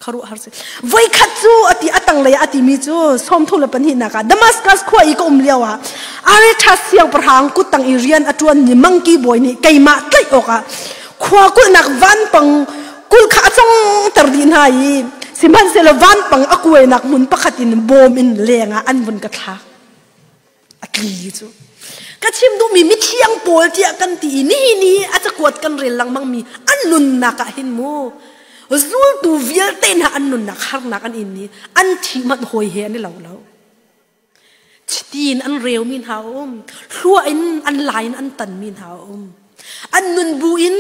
Kharuah har si. Voikhat cu ati a tanglei ah a timi cu 32 nak ah Damascus khua i ka um lio ah Aretas siangpahrang kuttang i rian a ṭuanmi mangki bawi nih keimah tlaih awkah khua kulhnak vanpang kulh kha a congter dih hna i sihmanhsehlaw vanpang a kuainak hmun pakhat in bawm in leng ah an vun ka thlak. A tli cu. Ka chim duhmi mithiang pawl tiah kan ti i nihin hi a cakuat kan rel lengmangmi an nunnak ah hin mu zultu vialte hna an nunnak harnak an in i an thi hmanh hawi he an i lo lo. Chiti in an reumi hna a um, hlua in an lai in an tanmi hna a um, an nun bu in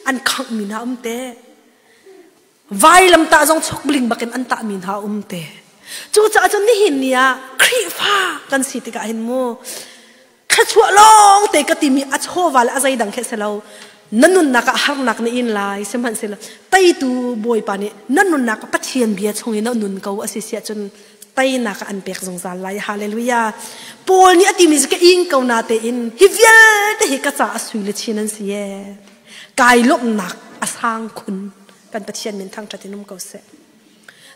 an khanghmi hna um te. Vailamtah zong chokbling bakin an tahmi hna um te. Cucaah cun nihin ni ah Khrihfa kan si tikah hin mu thluachuah lawng te ka timi a chawva le a zeidang khi si lo. Na nunnak ah harnak na in lai sihmanhsehlaw teitu Bawipa nih na nunnak ah Pathian bia chung in na nun ko a si siah cun teinak ah an pek zungzal lai. Hallelujah. Paul nih a timi cu ka ing ko na tein hi vialte hi ka caah sui le chin an si ee. Kai lawmhnak a sang khun. Kan Pathian min thangṭhat in um ko seh.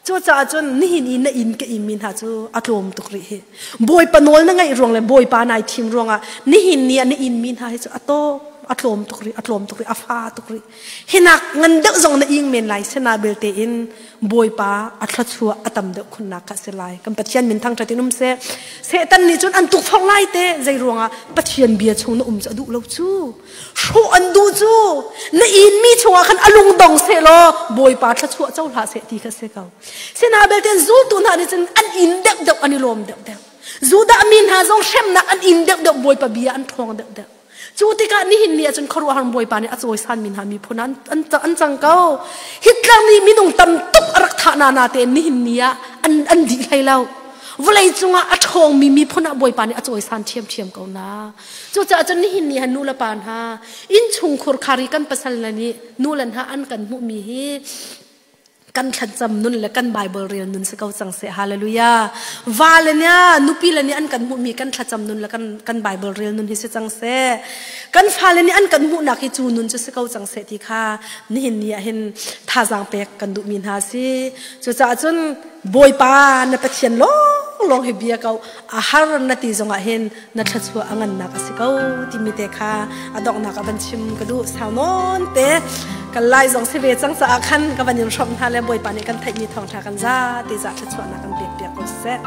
Cucaah cun nihin i na inn ka immi hna cu a tlawm tuk rih hi. Bawipa nawl na ngaih ruang le Bawipa nai thim ruangah nihin ni ah na inmi hna hi cu a taw a tlawm tuk rih, a tlawm tuk rih, a fa tuk rih. Hinak ngan deuh zong na ing men lai sena belte in Bawipa a thluachuah a tam deuh khunnak kha si lai. Kan Pathian min thangṭhat in um seh. Satan nih cun an tukforh lai te zei ruangah Pathian bia chung na um cu a duh lo cu. Hrawh an duh cu na inmi chungah khan a lung dong seh law Bawipa thluachuah co hlah seh ti kha si ko. Sina belte zultu hna nih cun an in deuhdeuh an i lawm deuhdeuh. Judah mi hna zong hremnak an in deuhdeuh Bawipa bia an ṭhawng deuhdeuh. Cu tikah nihin ni ah cun khuaruahhar Bawipa nih a cawisan mi hna miphun an, an, an cang ko. Hitler nih minung tam tuk a rak thah na na tein nihin ni ah an, an dih hlei lo. Vawlei cungah a ṭhawngmi miphun ah Bawipa nih a cawisan ṭhiamṭhiam ko na. Cucaah cun nihin ni han nu le pa hna innchungkhur khar i kan pasal le nih nu le hna an kan hmuhmi hi kan thlacam nun le kan Bible rel nun si ko cang seh. Hallelujah. Va le nia nupi le nih an kan hmuhmi kan thlacam nun le kan kan Bible rel nun hi si cang seh. Kan fale nih an kan hmuhnak hi cu nun cu si ko cang seh ti kha nihin ni ah hin thazaang pek kan duhmi hna si. Cucaah cun Bawipa na Pathian lawnglawng hi bia ko a har na ti zongah hin na thluachuah a ngannak a si ko timi te kha a donghnak a van chim ka duh sau nawn te kan lai zong si ve cang caah khan ka van in hrawmh hna le Bawipa nih kan theihmi thawngṭha kan za te za thluachuahnak kan pek piak ko seh.